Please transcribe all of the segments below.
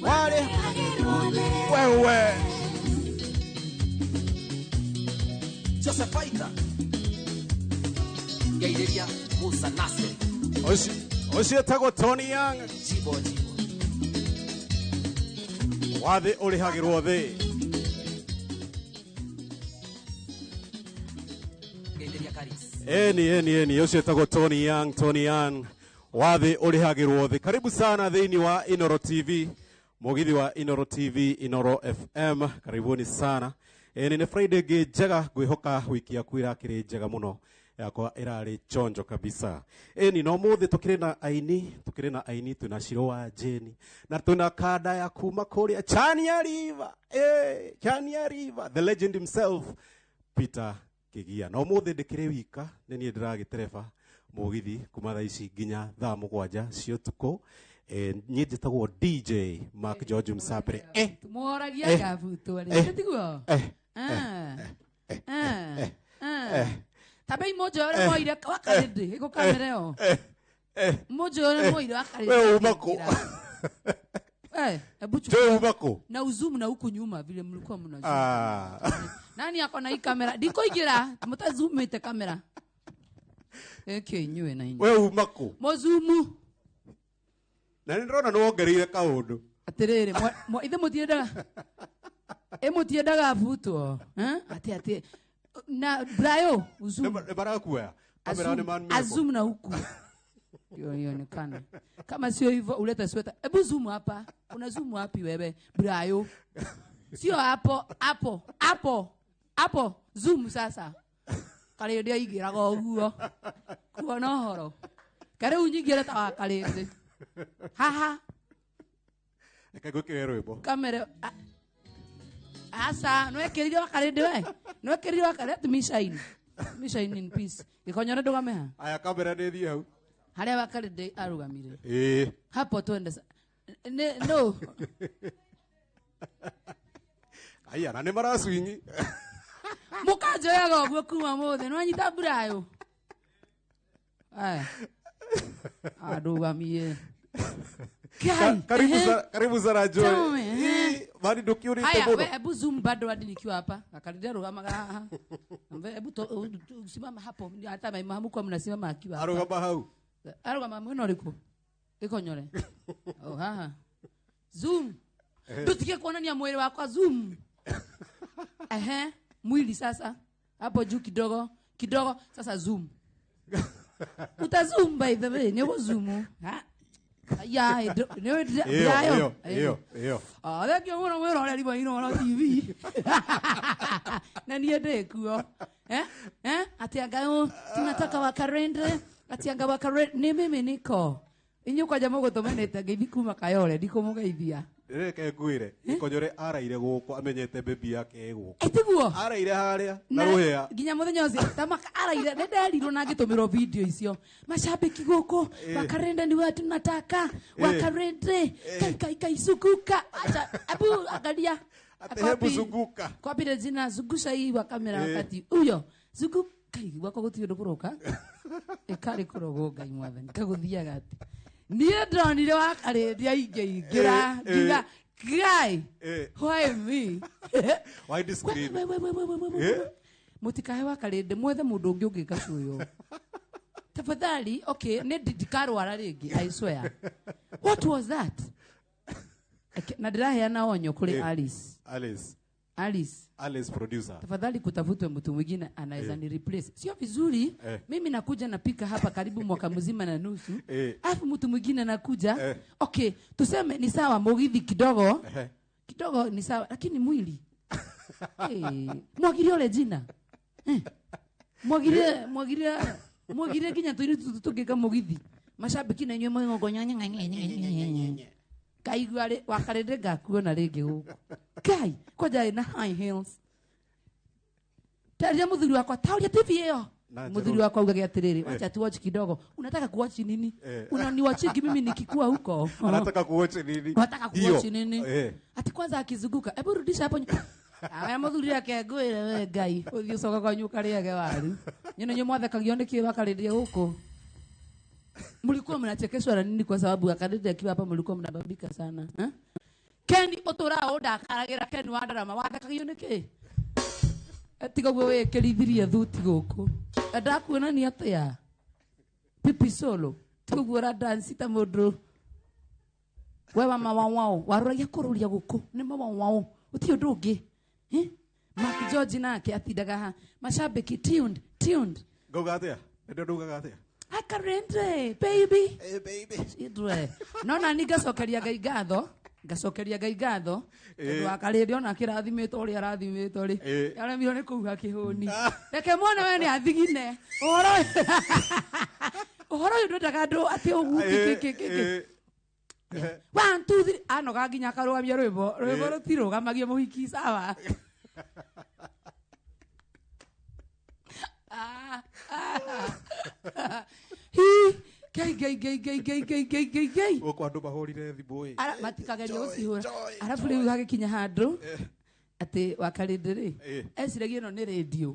Wale wewe Joseph Fighter Gaideria Musa Nase Ocio etagwo Tony Young. Jibo jibo Wathi ũrĩhagĩrwo thĩ. Gaideria Karis. Eni eni eni ũcio etagwo Tony Young, Tony Young. Wathi ũrĩhagĩrwo thĩ. Karibu sana thĩinĩ wa Inoro TV, mũgithi wa Inoro TV, Inoro FM. Karibuni sana. Eni nĩ Friday ĩngĩ njega, ngwĩhoka wiki yaku ĩrakĩrĩ njega mũno. Yakwa ĩrarĩ chonjo kabisa. Eni no mũthĩ tũkĩrĩ na aini, tũkĩrĩ na aini, twĩna Shiro wa Jane na twĩna kanda ya kuma kũrĩa Chania River. Chania River, the legend himself Peter Kigia. Na ũmũthĩ ndĩkĩrĩ wika, nĩ niĩ ndĩragĩtereba mũgithi kuma thaa ici nginya thaa mũgwanja cia ũtukũ. Niĩ njĩtagwo DJ Mark George Msapere. Tũmũhoragia ngabutwo rĩ, tiguo? Tabei moja ũrĩa mwoire wa karĩndĩ, ĩkũ kamera ĩyo. Moja ũrĩa mwoire wa karĩndĩ. Wewe uma kũ? Hebu chukua. Wewe uma kũ? Na uzoom na huku nyuma vile mlikuwa mna zoom. Nani ako na hii kamera? Ndiko igira, mtazoomite kamera. Eke inyuĩ na inyuĩ. Wewe uma kũ? Mozumu. Na nĩ ndĩrona nĩ wongereire kaũndũ. Atĩrĩrĩ, ithe mũtiendaga. Ĩ mũtiendaga butwo. Atĩ atĩ. Na Brayo, uzoom. Nĩ marakuoya. Kamera nĩ man Azoom na huku. Ndio ionekane. Kama sio hivyo uleta sweta. Hebu zoom hapa. Una zoom wapi wewe? Brayo. Sio hapo, hapo, hapo. Hapo zoom sasa. Karĩndĩ aigĩraga ũguo. Kuona ũhoro. Karĩu nyingĩre ta wa karĩndĩ. Haha. Reke ngwĩkĩre rwĩmbo. Kamera. Asa, nwekĩrire wa karĩndĩ we. Nwekĩrire wa karĩndĩ, let me shine. Let me shine in peace. Gĩkonyore ndũgame ha? Aya, kamera nĩ ĩthiĩ hau. Harĩa wa karĩndĩ arũgamire. Ĩĩ. Hapo twende sa-, nĩ, no. Aya, na nĩ maraswingi. Mũkanjoyaga ũguo kuma mũthĩ, nĩwanyita mburayo. Aya. Andũgamie. Kai, Karibu sana Joy. Tell me, Mani ndũkĩũrĩte Haya, mũno. we, hebu zoom bado hadi nikiwa hapa. Akaribia rugama haha. Mbe, hebu simama hapo. Hata maimamu kwa mnasimama akiwa hapa. Arugama hau. Arugama mwena ũrĩkũ? Gĩkonyore. Oh, haha. Zoom. Ndutige kuonania mwĩrĩ wakwa zoom. Ehe, mwili sasa. Hapo juu kidogo, kidogo sasa zoom. Uta zoom by the way, ni zoom. Ha? Ya, ni Iyo, ya, iyo, iyo, iyo. Ah, thank you mũno mwĩroreri wa Inooro TV. Na niĩ ndĩ kuo. Ati anga tunataka wakarende, ati anga wakarende, ni mimi niko. Inyuĩ kwanja mũgũtũmanĩte ngeithi kuma Kayole, ndikũmũgeithia. Reke ngwĩre, Gĩkonyore araire gũkũ amenyete baby yake ĩ gũkũ. Ĩ tiguo? Araire harĩa na Na rũhĩa. nginya mũthenya ũcio, ta maka araire, nĩ nderirwo na ngĩtũmĩrwo video icio. Mashabiki gũkũ, wakarende ni wetu tunataka, wakarende, kai, kai, kai, zunguka. Acha, hebu angalia. Ate hebu zunguka. Kwa pile jina, zungusha hii wa kamera wakati. Huyo, zunguka. Kai, gwakwa gũtirĩ ũndũ kũroka. Ĩkarĩ kũrogwo Ngai mwathani, kagũthiaga atĩ. Niĩ ndonire wa karĩndĩ aingĩingĩra, ngiuga, Guy, why me? Why this screen? We, we, we, we, we, we, we, we. Mũtikahe wa karĩndĩ, mwethe mũndũ ũngĩ ũngĩka cuyo. Tafadhali, okay, nĩ ndikarwara rĩngĩ, I swear. What was that? Okay, na ndĩraheana onyo kũrĩ Alice. Alice. Alice. Alice producer. Tafadhali kutafutwe mtu mwingine anaweza ni replace. Sio vizuri. Mimi nakuja napika hapa karibu mwaka mzima na nusu. Alafu mtu mwingine anakuja. Okay, tuseme ni sawa mugithi kidogo. Kidogo ni sawa lakini mwili. Mwagirie ole jina. Mwagirie, mwagirie, mwagirie kinya tuini tutugeka mugithi. Mashabiki na inyuĩ mwĩgongo nya, nya, nya, nya, nya, nya, nya, nya, nya. Kaigua rĩ, wakarĩndĩ ngakuona rĩngĩ gũkũ. Kai, kwanja ĩna high heels. Taria mũthuri wakwa, tauria TV ĩyo. Na Mũthuri Jerome. wakwa augage atĩrĩrĩ, wacha tu watch kidogo. Unataka kuwatch nini? Unaniwatchingi mimi nikikua huko. Anataka kuwatch nini? Unataka kuwatch Hiyo. nini? Ati kwanza akizunguka, hebu rudisha hapo Aya mũthuri ake ngwĩre we Ngai, ũthiĩ ũcoke kwanyu ũkarĩage waru. Nyone inyuĩ mwathekagio nĩ kĩ wakarĩria gũkũ? Mlikuwa mnachekeshwa na nini kwa sababu Wakarĩndĩ akiwa hapa mlikuwa mnababika sana eh? Ken ũtũraga ũndakaragira Ken wa ndarama wathekagio nĩkĩ? Tiga guo wĩkĩrithirie thuti gũkũ ndakuonania atĩa pipi solo tiga guo ũradansi ta mũndũ we wa mawawao waroragia kũrũria gũkũ nĩ mawawao gũtirĩ ũndũ ũngĩ. Mark George nake atindaga ha mashabiki tuned tuned ngauga atĩa ndio ndugaga atĩa Akarende baby. Hey, baby. Idwe. No na ni ngacokeria Ngai ngatho, ngacokeria Ngai ngatho tondu Wakarĩndĩ ona kĩrathimĩtwo ũrĩa arathimĩtwo rĩ. Aremirwo nĩ kũhuha kĩhũni. Reke muone we nĩ athigine. Ũhoro ũhoro ũyũ ndwendaga andũ atĩ ũguo kĩ kĩ kĩ. 1 2 3 anoga nginya akarũgamia rwĩmbo. Rwĩmbo rũtirũgamagia mũhiki sawa. Hi gei gei gei gei gei gei gei gei gei gũkũ andũ mahũrire thimũ ĩ matikageria gũcihũra arabu rĩu gagĩkinya handũ atĩ Wakarĩndĩ rĩ eciragia ĩno nĩ rĩndiũ.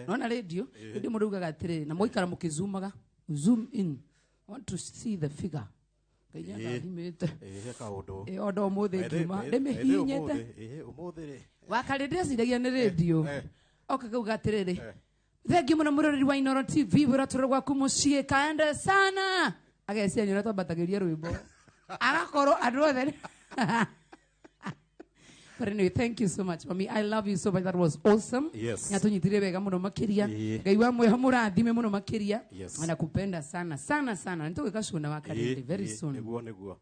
Nona rĩndiũ ĩndĩ mũndũ augaga atĩrĩrĩ na mwaikara mũkĩzumaga zoom in. I want to see the figure. Ngai nĩandathimĩte kaũndũ ondo ũmũthĩ ngiuma ndĩmĩhihinyĩte. Ũmũthĩ rĩ Wakarĩndĩ eciragia nĩ rĩndiũ oka kauga atĩrĩrĩ thengiũ mũno mũroreri wa Inooro TV wĩra gwaku mũciĩ kaende sana ageciria nĩ ũrĩa twambatagĩria rwĩmbo agakorwo andũ othe. But anyway, thank you so much, mami. I love you so much. That was awesome. Yes. Nyatũnyitire wega mũno makĩria. Ngai wa mwĩho mũrathime mũno makĩria. Yes. Anakupenda sana sana sana. Nĩtũgĩka show na Wakarĩndĩ very soon. Nĩguo nĩguo.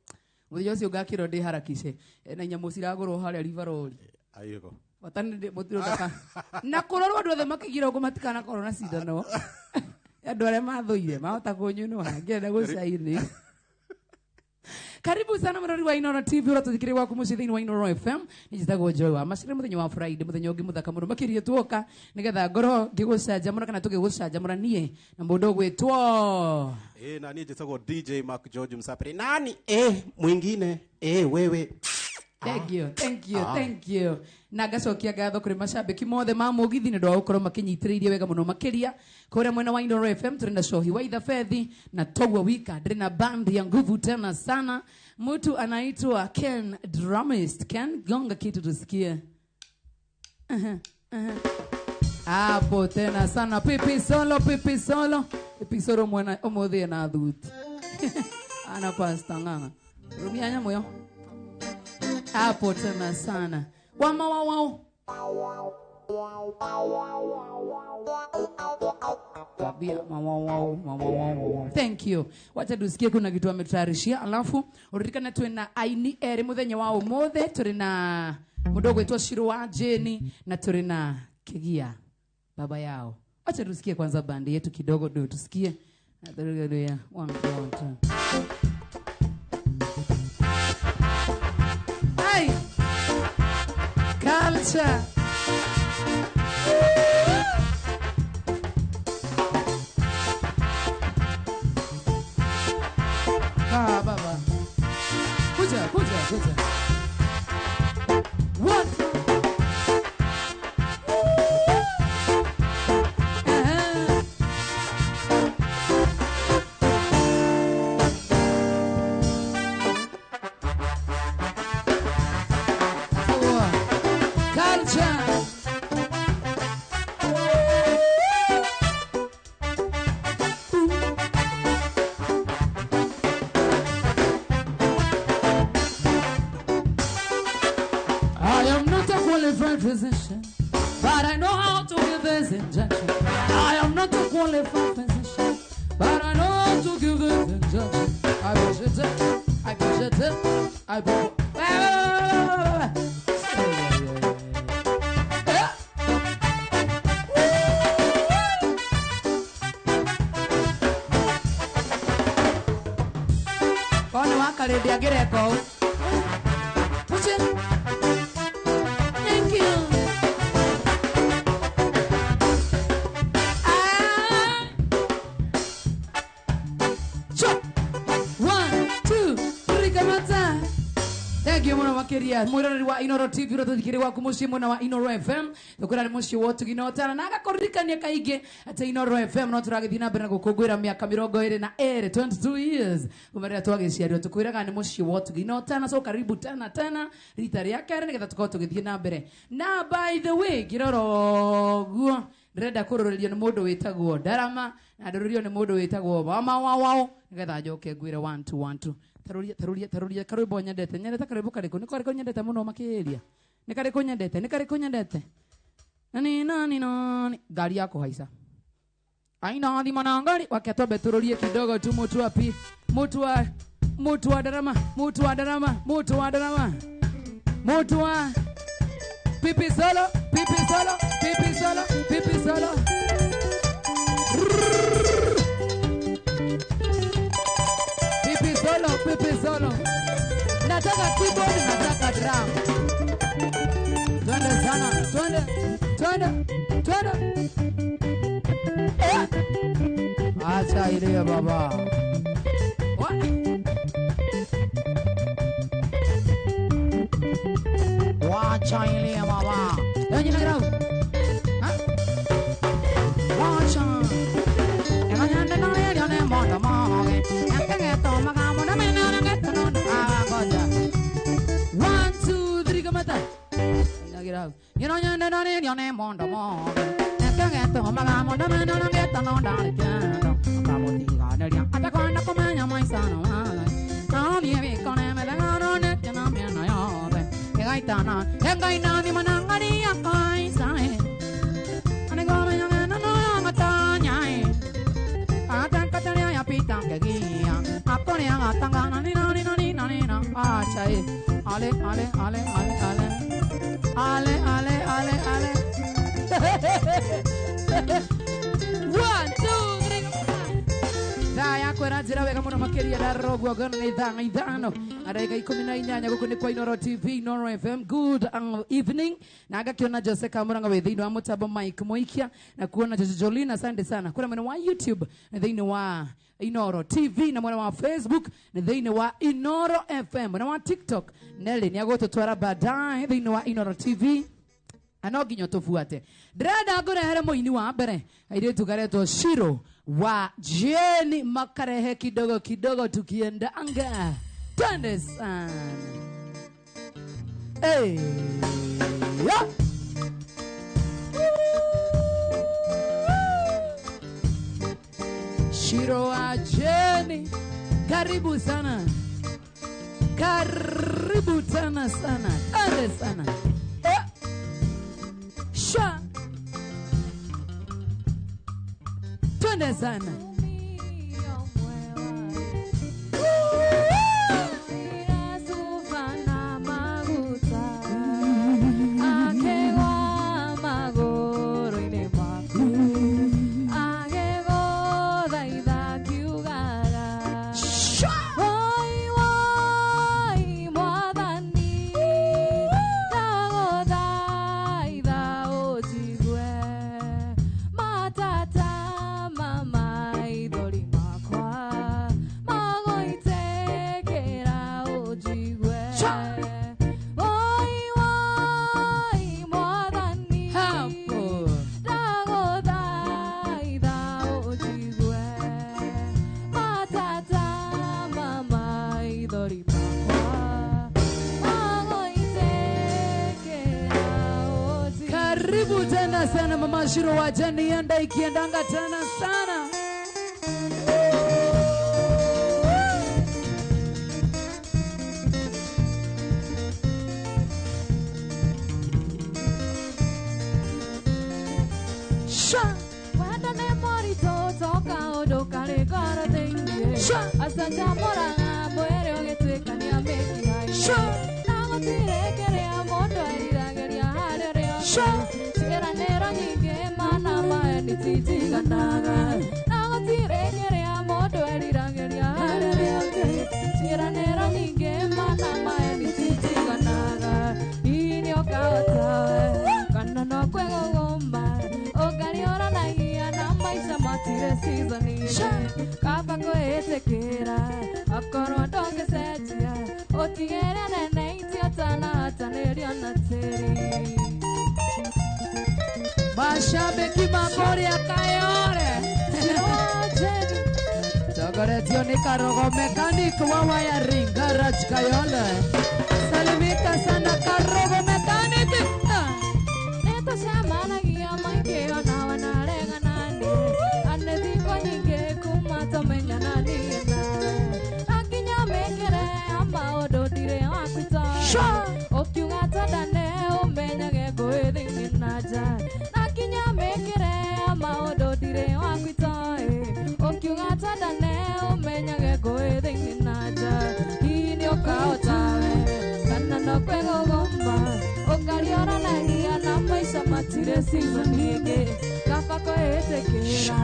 Mũthenya ũcio ngakĩrwo ndĩ harakishe na nyamũ ciragũrwo harĩa Riveroli. Ayego. Watani mũtiro ndaka. Na kũrorwo andũ othe makĩgira ũguo matikanakorwo na cindano. Andũ arĩa mathũire mahota kũnyunũha ngĩenda gũcaini. Karibu sana mũrori wa Inooro TV ũratũthikĩrĩria gwaku mũciĩ thĩinĩ wa Inooro FM. Nĩ njĩtagwo Joy wa Macira mũthenya wa Friday mũthenya ũngĩ mũthaka mũno makĩria tuoka nĩgetha ngorwo ngĩgũcanjamũra kana tũgĩgũcanjamũra niĩ na mũndũ ũgwĩtwo na niĩ njĩtagwo DJ Mark George Msapiri. Nani mwingine wewe. Thank you, thank you, thank you. Na ngacokia ngatho kũrĩ macambĩki mothe ma mũgithi nĩ ũndũ wa gũkorwo makĩnyitĩrĩirie wega mũno makĩria kũrĩa mwena wa Inooro FM tũrĩ na Shohi wa Ithabethi na Togwa Wika ndĩrĩ na band ya nguvu tena sana. Mtu anaitwa Ken Drummist. Ken, gonga kitu tusikie. Hapo tena sana pipi solo pipi solo. Pipi solo mwana ũmũthĩ na thuti. Ana pasta ng'ang'a. Rumia nyamũ yo. Hapo tena sana. Wama wao. Thank you. Wacha tusikie kuna kitu ametutayarishia alafu uririkana tuwe na aini eri muthenya wa umothe turi na mundu gwitwo Shiro wa Jeni na turi na Kigia baba yao. Wacha tusikie kwanza bandi yetu kidogo ndio tusikie. 1 2 3. Hey! Culture. Ah, baba. Kuja, kuja, kuja. What? Physician, but I know how to give this injection. I am not a qualified physician, but I know how to give this injection. I push it up, I push it up, I push it. Kona Wakarĩndĩ angĩreka ũũ. Push it. Thank you. Chop. 1, 2, 3, come on. Thank you. Muno makiria mwiroreri wa Inoro TV rothuthikiri waku mucii mwena wa Inoro FM tukura ni mucii wa utugi na utana na agakuririkania kaingi ati Inoro FM no turagithii na mbere na gukungwira miaka 22 22 years kuma riria twagiciarirwo tukwiraga ni mucii wa utugi na utana. So karibu tena tena rita ria keri nigetha tukorwo tugithii na mbere. Na by the way ngirora uguo ndĩrenda kũrũrĩrio nĩ mũndũ wĩtagwo Ndarama na ndũrũrio nĩ mũndũ wĩtagwo Mama wa wao nigetha njoke ngwĩre 1 2 1 2. Taruria taruria taruria karwĩmbo nyendete nyendete karwĩmbo karĩkũ nĩ karĩkũ nyendete mũno makĩria nĩ karĩkũ nyendete nĩ karĩkũ nyendete nani nani nani ngari ya kũhaica aina thima na ngari wake twambe tũrũrie kidogo tu mũtu wa pi mũtu wa mũtu wa Ndarama mũtu wa Ndarama mũtu wa Ndarama mũtu wa pipi solo pipi solo pipi solo pipi solo. Pipi solo pipi solo. Nataka keyboard, nataka drum. Twende sana, twende, twende, twende. Acha ile baba. Wacha ile baba. Ndio jina grau. Ha? Wacha. Enganyande na leo ne mondo moge. Engeto magamo na mena na ngeto no ah goja. 1 2 3 kamata. Jina grau. Enganyande na leo ne mondo moge. Engeto magamo na mena na ngeto no dale kendo. Kamotiga nelia atakona komenya maisano wa. Na ni kone me da no ne na mena yo. Gaitana, engaina ni manangari akai sai. Ane go me na na na ta nyai. Atan kataria ya pita ke gia. Akone anga tanga na ni na ni na ni na ni na. Ah chai. Ale ale ale ale ale. Ale ale ale ale. 1 2 3. Thaa yakwa ĩranjĩra wega mũno makĩria ndarogwo ngona nĩ thaa 5 na ndagĩka 18 gũkũ nĩ kwa Inoro TV Inoro FM. Good evening. Na ngakĩona Jose Kamuranga wĩ thĩinĩ wa mũtambo Mike Moikia na kuona Jojo Jolina, asante sana. Kuna mwena wa YouTube na thĩinĩ wa Inoro TV na mwena wa Facebook na thĩinĩ wa Inoro FM na wa TikTok. Nelly nĩ agũtũtwara baadaye thĩinĩ wa Inoro TV. Ano nginya tubuate. Ndĩrenda ngũrehere mũini wa mbere airĩtu karetwo Shiro wa Jeni makarehe kidogo kidogo tukienda anga. Twende sana. Hey. Yeah. Shiro wa Jeni, karibu sana. Karibu tena sana. Twende sana. Sha. Twende sana. Karibu tena sana Mama Shiro wa Jeni, enda ikiendanga tena sana. Sha. Wenda ne morito toka odoka le goro teingie. Sha. Asanta moranga boere ogetwekania meki. Sha. Na gotire kerea mondo erirageria harere. Sha. Ciĩranĩro nyingĩ mana maeni titiganaga. Na gũtirĩ kĩrĩa mũndũ eriragĩria harĩ ũngĩ. Ciĩranĩro nyingĩ mana maeni titiganaga. Hihi nĩũkahota we kana no kwĩgũgũma ũkariũranagia na maica matirĩ season-inĩ. Kaba kwĩĩtĩkĩra akorwo ndũngĩcenjia ũtigĩre nene itio Mashabiki makoria Kayole. Togoretio ni Karogo mechanic wa wiring garage Kayole. Salimika sana Karogo mechanic. Nĩtũcemanagia maingĩ ona wanaregana niĩ. Anĩ thikũ nyingĩ kuma tũmenyana niĩ nawe. Na nginya mĩkĩre ya maũndũ ndirĩ waku itoĩ. Ũkiuga twendane ũmenyage ngũĩ thĩinĩ na nja. Na nginya mĩkĩre ya maũndũ ndirĩ waku itoĩ. Ũkiuga twendane ũmenyage ngũĩ thĩinĩ na nja. Hihi nĩ ũkahota we kana no kwĩgũgũmba ũkarioranagia na maica matirĩ season ĩngĩ kaba kwĩĩtĩkĩra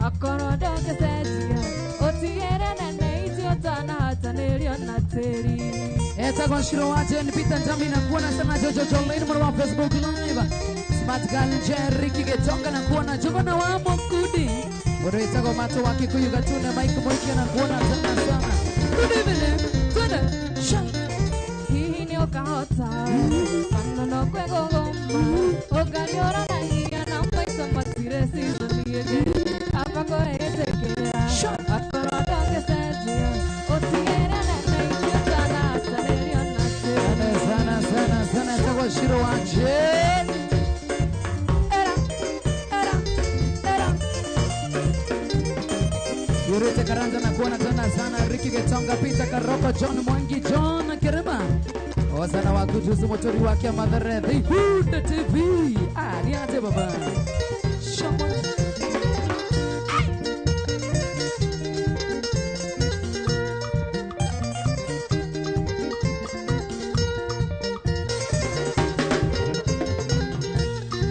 akorwo ndũngĩcenjia ũtigĩre nene itĩ ũtanahatanĩrio na tĩri. Etagwo Shiro wa Jane Peter Njambi na kuona sana Jojo Jolene mwana wa Facebook Live. Smart Girl Jerry Kigetonga na kuona Jovana wa Mokudi. Bado etagwo Mato wa Kikuyu Gatuna Mike Moiki na kuona tena sana. Good evening. Twende. Sha. Hihi nĩ ũkahota kana no kwĩgũgũmba ũkariũranagia na maica matirĩ season ĩngĩ kaba kwĩĩtĩkĩra akorwo ndũngĩcenjia ũtigĩre nene itĩ ũtanahatanĩrio na tĩri. Sana sana sana etagwo Shiro wa Jane. Era era era. Yurete Karanja na kuona tena sana Ricky Getonga Peter Karoko John Mwangi John Kerema. Osana wa kujuzu motori wake Madhere The Hood TV. Ah, niaje baba. Shama.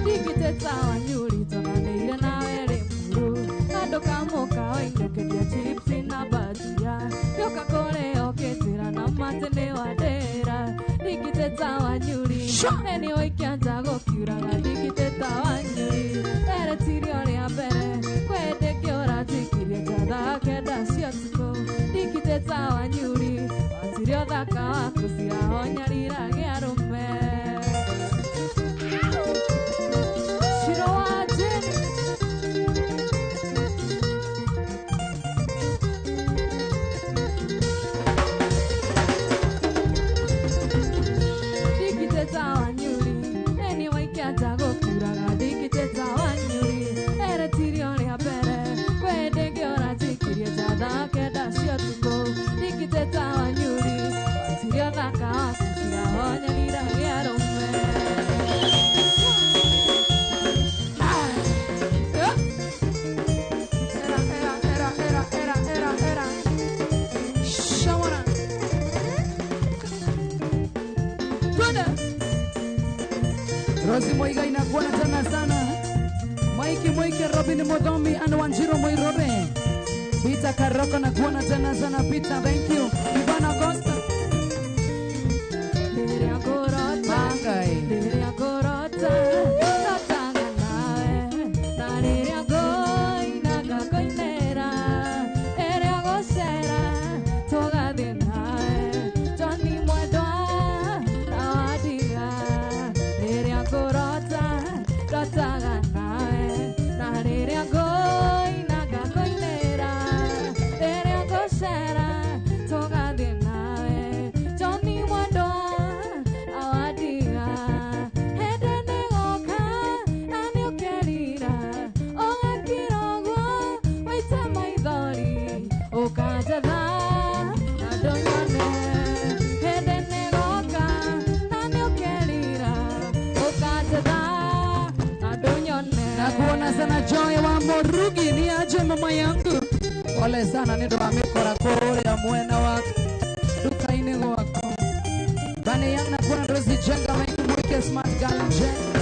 Ndigiteta wanyuri twananĩire nawe rĩ muru kando ka mũkawa inũkĩria chipsi na bajia gĩũka kũrĩa ũkĩnjĩra na matĩ nĩ wandĩra ndigiteta wanyuri eni waikia nja gũkiuraga ndigiteta wanyuri eretirio rĩa mbere kwĩ hĩndĩ ũranjikirie nja thaa kenda cia ũtukũ ndigiteta wanyuri watirio ũthaka waku cirahonyariragia arũme. Shiro wa Jane. Ndigiteta wanyuri eni waikia nja gũkiuraga ndigiteta wanyuri eretirio rĩa mbere kwĩ hĩndĩ ũranjikirie nja thaa kenda cia ũtukũ ndigiteta wanyuri watirio ũthaka waku cirahonyariragia arũme. Era era era era era era era. Shawara. Twende. Rosi Moiga inakuona tena sana. Mike Moike Robin Modhomi and Wanjiro Moirore. Peter Karoko na kuona tena sana Peter, thank you. Ivan Augusta. Rĩrĩa ngũrota Mangai. rĩrĩa ngũrota ndotaga nawe na rĩrĩa ngũina ngakũinĩra rĩrĩa gũcera tũgathiĩ nawe Johnny mwendwa na wandiga rĩrĩa ngũrota ndotaga nawe na rĩrĩa ngũina ngakũinĩra rĩrĩa ngũcera tũgathiĩ nawe Johnny mwendwa awandiga hĩndĩ nĩgoka na nĩũkerira ũgakira ũguo waite maithori ũkanjetha na ndũnyone hĩndĩ nĩgoka na nĩũkerira ũkanjetha na ndũnyone. Na kuona sana Joy wa Morugi ni aje mama yangu. Pole sana nĩ ũndũ wa mĩkora kũrĩa mwena wa duka-inĩ gwaku. Bani yangu na kuona Rosie Jenga Mike Mwike Smart Girl Jenga.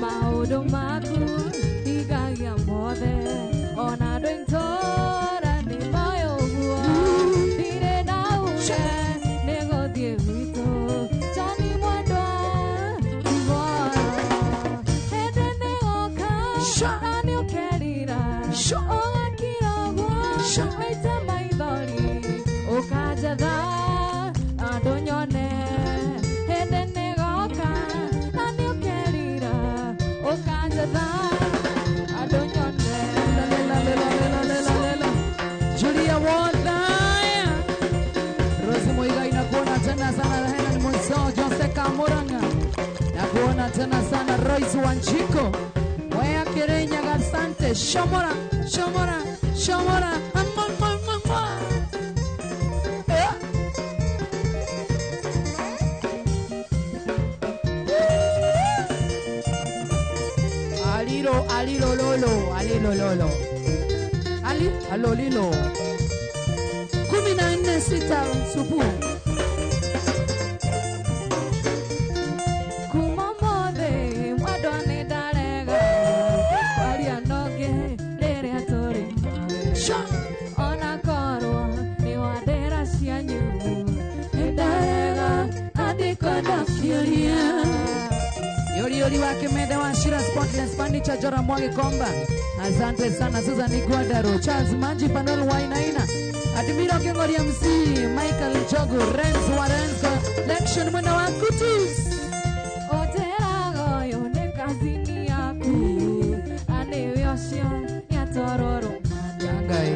Maũndũ maku ndigagia mothe ona andũ a itũũra nĩ moĩ ũguo ndirĩ na uge nĩ gũthiĩ gwitũ Johnny mwendwa tigworo hĩndĩ nĩgoka na nĩũkerira ũgakira ũguo waite maithori ũkanjetha na ndũnyone hĩndĩ nĩgoka na nĩũkerira Twende shomora, shomora, shomora. Mwa, mwa, mwa, mwa. Eh. Alilo, alilo, lolo, alilo, lolo. Ali, alolilo. 14 6 supu. Kuma mothe mwendwa nĩ ndarega kwaria nonge rĩrĩa tũrĩ nawe. Sha. Ona korwo nĩ wa ndĩra cianyu nĩ ndarega na ndikwenda kĩũria. Yori yori wake mende wa Shira Spotless Furniture Jora Mwage Komba. Asante sana Susan Igwadaro, Charles Manji Panol Wainaina, Admiro Kengori MC, Michael Jogo, Renz Warenzo, Lection Mwena wa Kutus. Ũnjĩraga ũyũ nĩ kazini yaku na nĩwe ũcio nĩatwarwo Ngai.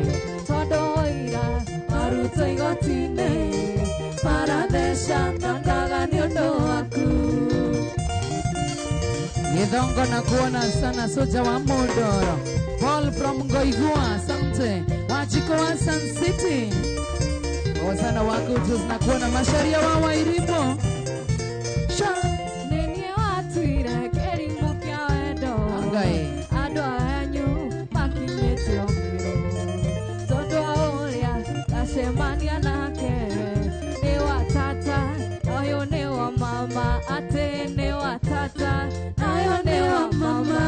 Tondũ ũira warutwo igoti-inĩ maratheca ndandaga nĩ ũndũ waku. Githongo na kuona sana soja wa Mudoro. Paul from Ngoigua, asante. Wachiko wa Sun City. Wasana wa Kutus na kuona masharia wa Wairimo. Sha. Nĩ niĩ watuire kĩrimũ kĩa wendo. Ngai. Andũ anyu makinyĩte o mĩro tondũ wa ũrĩa ndacemania nake nĩ wa tata na ũyũ nĩ wa mama atĩ nĩ wa tata na ũyũ nĩ wa mama.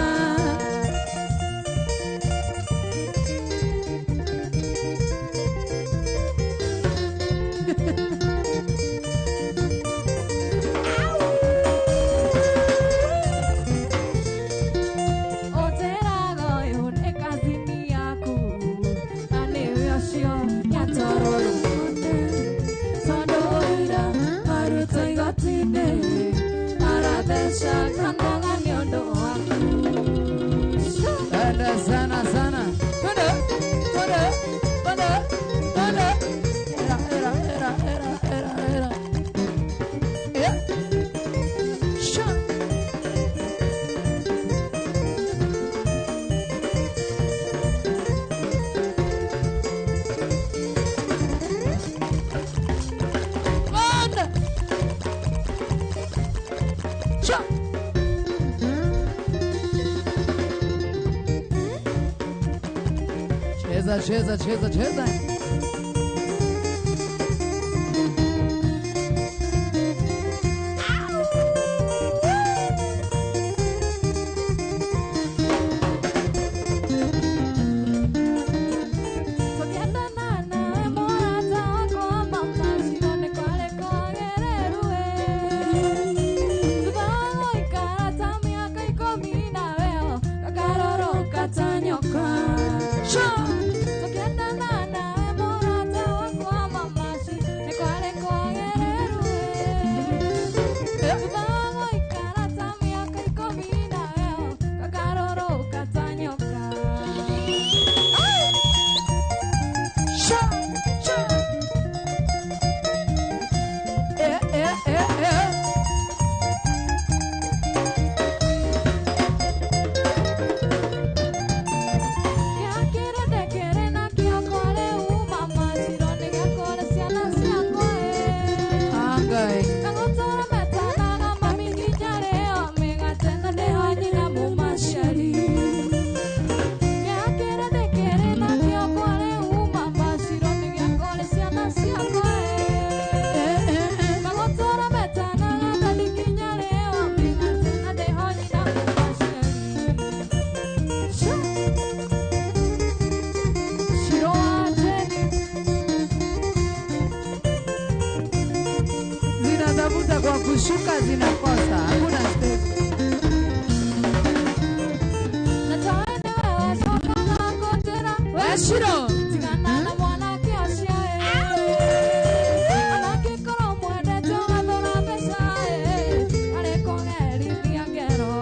Ũnjĩraga ũyũ nĩ kazini yaku na nĩwe ũcio nĩatwarwo rũmonde tondũ ũira warutwo igoti-inĩ aratheca kandaga nĩ ũndũ waku. Twende sana sana. Twende, twende, twende, twende. Era, era, era, era, era, era. Eh. Sha. Twende. Sha. Cheza, cheza, cheza, cheza. Tũkĩendana nawe mũrata wakwa mama Ciro nĩ kwarĩ kwagĩrĩru ĩ. Thutha wa gũikara ta mĩaka 10 nawe gakarorũka ta nyoka. Tũkĩendana nawe mũrata wakwa mama Ciro nĩ kwarĩ kwagĩrĩru ĩ. Thutha wa gũikara ta mĩaka 10 nawe gakarorũka ta nyoka. Sha, sha. Eh, eh, eh, eh. Angai. Eh, eh, eh. Shiro wa Jenny. Zinatafuta kwa kushuka zinakosa. Hakuna step. Weshiro. Tigana na mwanake ũcio ĩ. Onangĩkorwo mwendete ũgathũra mbeca ĩ, arĩ kũgerithia ngero.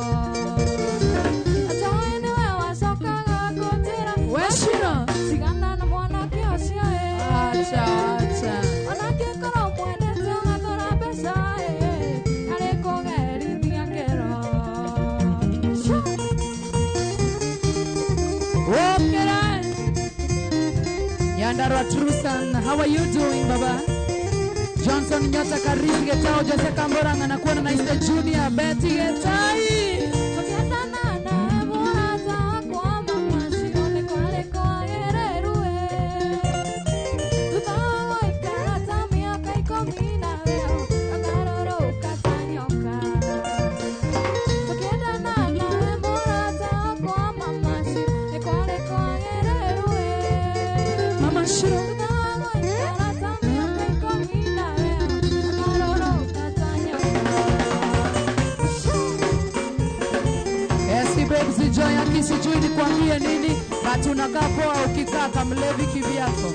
Atoĩ nĩwe wacokaga kũnjĩra, Weshiro. Tigana na mwanake ũcio ĩ. Acha, acha. Onangĩkorwo mwendete ũgathũra mbeca ĩ, arĩ kũgerithia ngero. Sha. Okera. Nyandarua Trusan, how are you doing baba? Johnson Nyota Karisi Getao, Jose Kamboranga na kuona na Iste Junior Betty Getai. Mama Shiro. Joy akisijui nikwambie nini, but unakaa poa ukikaa kamlevi kivyako.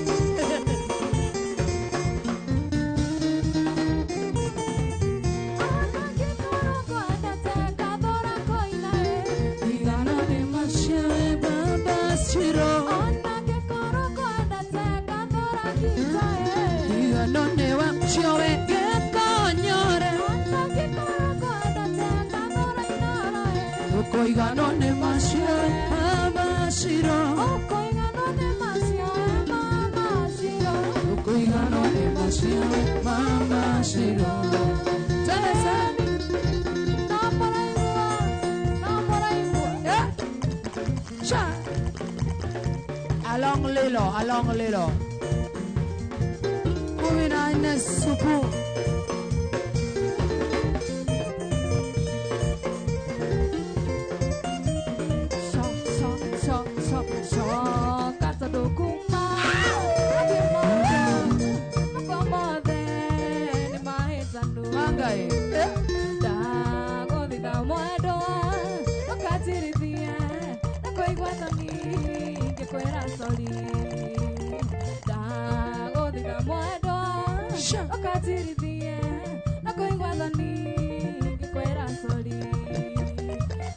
Along lilo. 14 supu.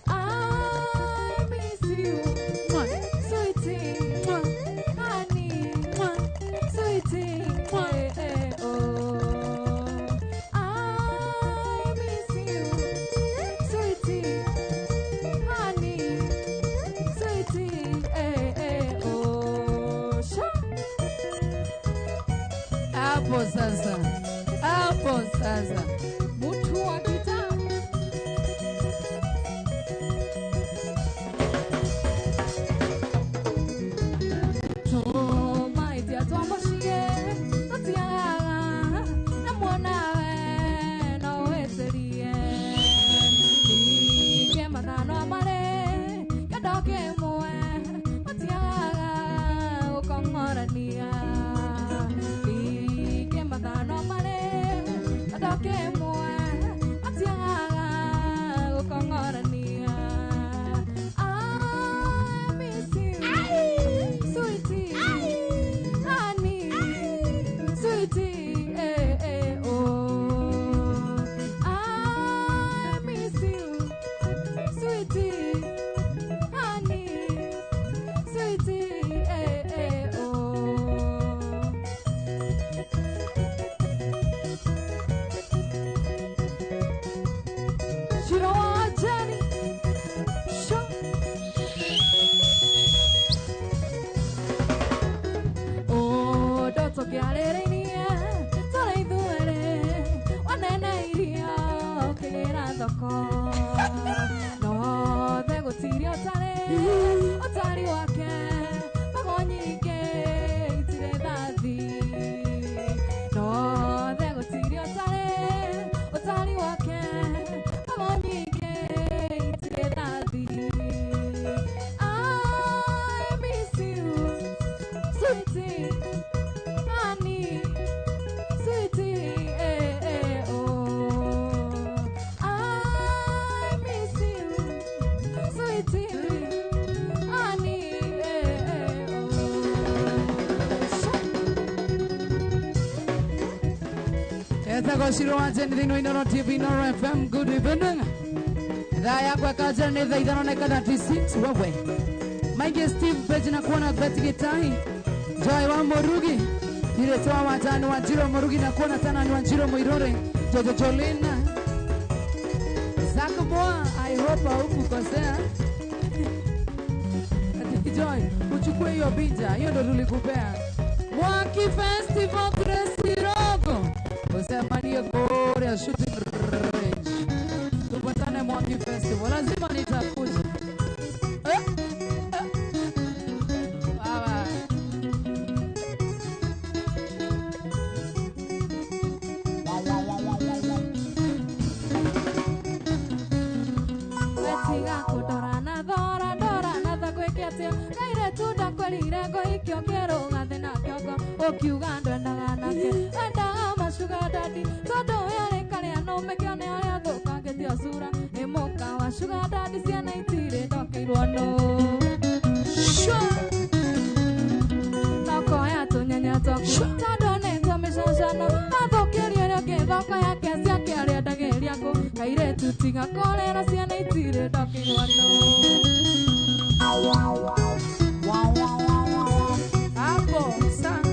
I miss you, sweetie, honey, sweetie, oh. I miss you, sweetie, honey, sweetie, oh. Hapo sasa, hapo sasa. Mutu wa kitabu. I miss you, sweetie, honey, sweetie, oh. I miss you, sweetie, honey, sweetie, oh. Shiro Jenny, show. Otari wake mago nyingĩ itirĩ thathi no the gũtirĩ ũtarĩ ũtari wake mago nyingĩ itirĩ thathi. I miss you, sweetie, honey, sweetie, oh. I miss you, sweetie, honey, oh. Etagwo Shiro wa Jane thĩinĩ wa Inooro TV, Inooro FM. Good evening. Thaa yakwa kaja nĩ thaa 5:36 wewe. Maingi Steve Page na kuona Betty Gitai. Joy wa Murugi. Iretoa watano wa Jiro Murugi na kuona tana ni wa Jiro Muirore. Jojo Jolina. Zach Moa, I hope haukukosea. Ati Enjoy. Uchukue hiyo picha. Hiyo ndo tulikupea. Mwaki Festival Grace Rogo. Usemanie Korea shooting range. Tupatane Mwaki Festival. Lazima nitakuja. Eh? Eh. Bye. Wetiga kũndora na thora ndora na thagwĩke atĩa kairĩtu ndakwerire ngũhikio kĩrũgathe na kĩongo ũkiuga ndwendaga nake endaga macuga dadi tondũ yarĩ karĩa no mĩkĩone arĩa thũkangĩtio cura nĩ mũka wa sugar daddy ciana itirĩ ndokeirwo nũ nokoya tũnyanya twaku tondũ nĩ twa mĩcacano athũkĩrie ũrĩa ũngĩ thoko yake ciake arĩa ndagĩria kũ kairĩtu tiga kũrĩra ciana itirĩ ndokeirwo nũ. Wow, wow, wow, wow. Hapo sana.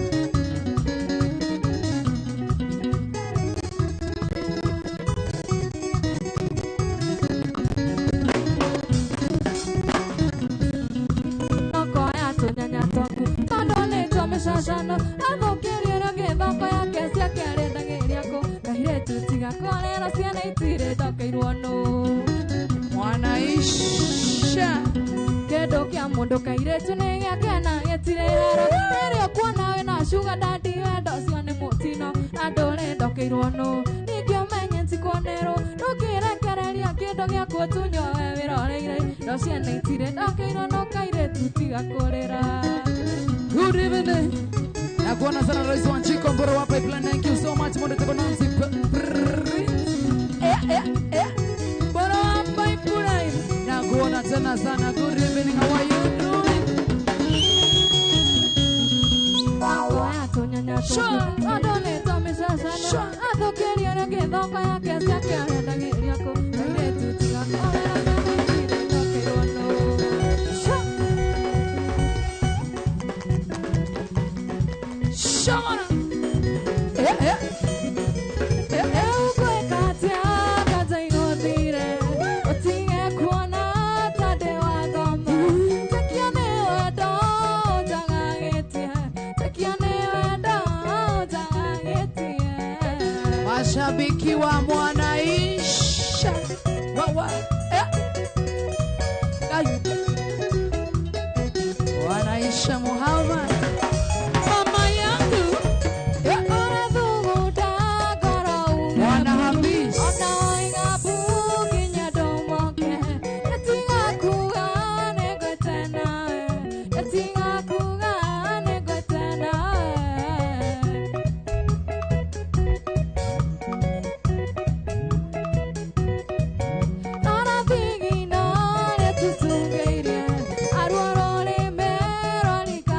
Nokoya tũnyanya twaku tondũ nĩ twa mĩcacano athũkĩrie ũrĩa ũngĩ thoko yake ciake arĩa ndagĩria kũ kairĩtu tiga kũrĩra ciana itirĩ ndokeirwo nũ. Mwanaisha. Kĩndũ kĩa mũndũ kairĩtu nĩ gĩake na gĩtirĩ haro rĩrĩa ũkuona wĩna sugar daddy wendo ũcio nĩ mũtino na ndũrĩ ndokeirwo nũ ningĩ ũmenye ti kuonerwo ndũngĩrekereria kĩndũ gĩaku ũtunywo we wĩroreire ndo ciana itirĩ ndokeirwo nũ kairĩtu tiga kũrĩra. Good evening. Na kuona sana Rais wa Nchiko Mboro wa Pipeline. Thank you so much. Mwende teko Nancy Prince. Eh, eh, eh. Mboro wa Pipeline. Na kuona tena sana. Good evening. How are you doing? Nokoya tũnyanya twaku tondũ nĩ twa mĩcacano athũkĩrie ũrĩa ũngĩ thoko yake ciake arĩa ndagĩria kũ kairĩtu tiga kũrĩra ciana itirĩ ndokeirwo nũ. Shamana. Eh, eh. Eh, eh. Ũgwĩka atĩa kanja igũthire ũtige kuona ta ndĩ wa ngoma tekia nĩ wendo njagagĩtie tekia nĩ wendo njagagĩtie. Mashabiki wa Mwanaisha. Wa, wa. Eh. Ai. Mwanaisha Muhammad. Mama yangu. Eh. Ũrathugunda ngoro ume Mwana Hamis. Ona oiga mbu nginya ndũmoke Ndatiga kuga nĩngwĩte nawe Ndatiga kuga nĩngwĩte nawe. Rora thigino rĩtũcungĩirie aruo rũrĩmĩ rwarika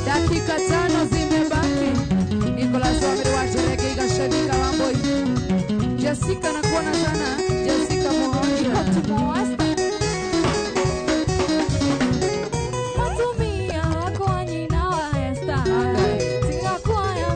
Dakika 5 zimebaki. Nicolas Wamiri wa Chereke Igashadika Wamboi. Jessica nakuona sana. Jessica Mohoja. Matumia kwa nyina wa Esther. Tiga kwa ya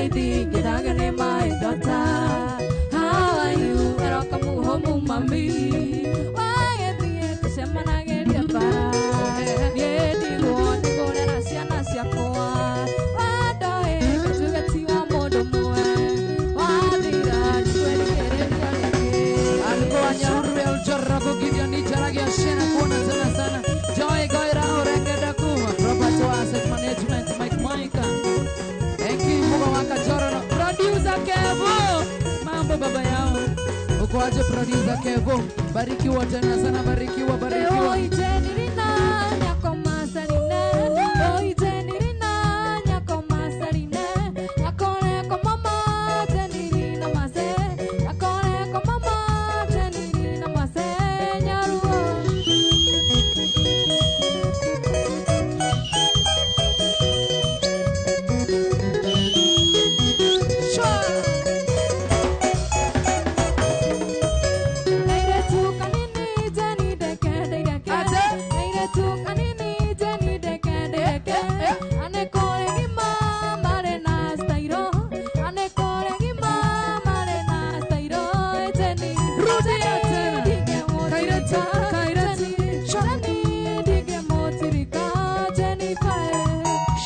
ithingithaga nĩ my daughter. How are you? Welcome home mami. Wagĩthiĩ tũcemanagĩria bara. Niĩ ndigwo nĩngũrera ciana ciakwa. Wendo ĩ gĩtuge ti wa mũndũ ũmwe. Wathira ndikwĩrigĩrĩria rĩngĩ. Alikuwa Nyauru ya Ujoro Gideon Icharagi Ashena kuona tena sana. Joy Goira Orengeda Kuma Robert wa Asset Management Mike Monica. Thank you Mugo wa Kachoro no Producer Kevo. Mambo baba yao. Uko aje producer Kevo? Barikiwa tena sana, barikiwa, barikiwa.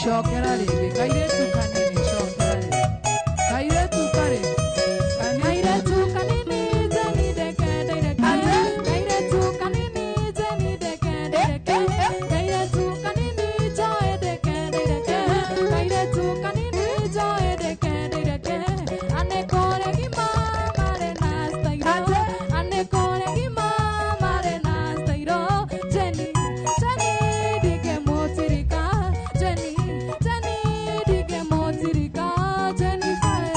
Shokera rĩngĩ kairetu kanini shokera rĩngĩ kairetu karĩ Kairetu kanini Jenny ndeke ndireke. Kairetu kanini Jenny ndeke ndireke. Kairetu kanini Joy ndeke ndireke. Kairetu kanini Joy ndeke ndireke. Ane kore gima mare na stairo. Ane kore gima mare na stairo. Jenny, Jenny ndike motirika. Jenny, Jenny ndike motirika. Jenny kae.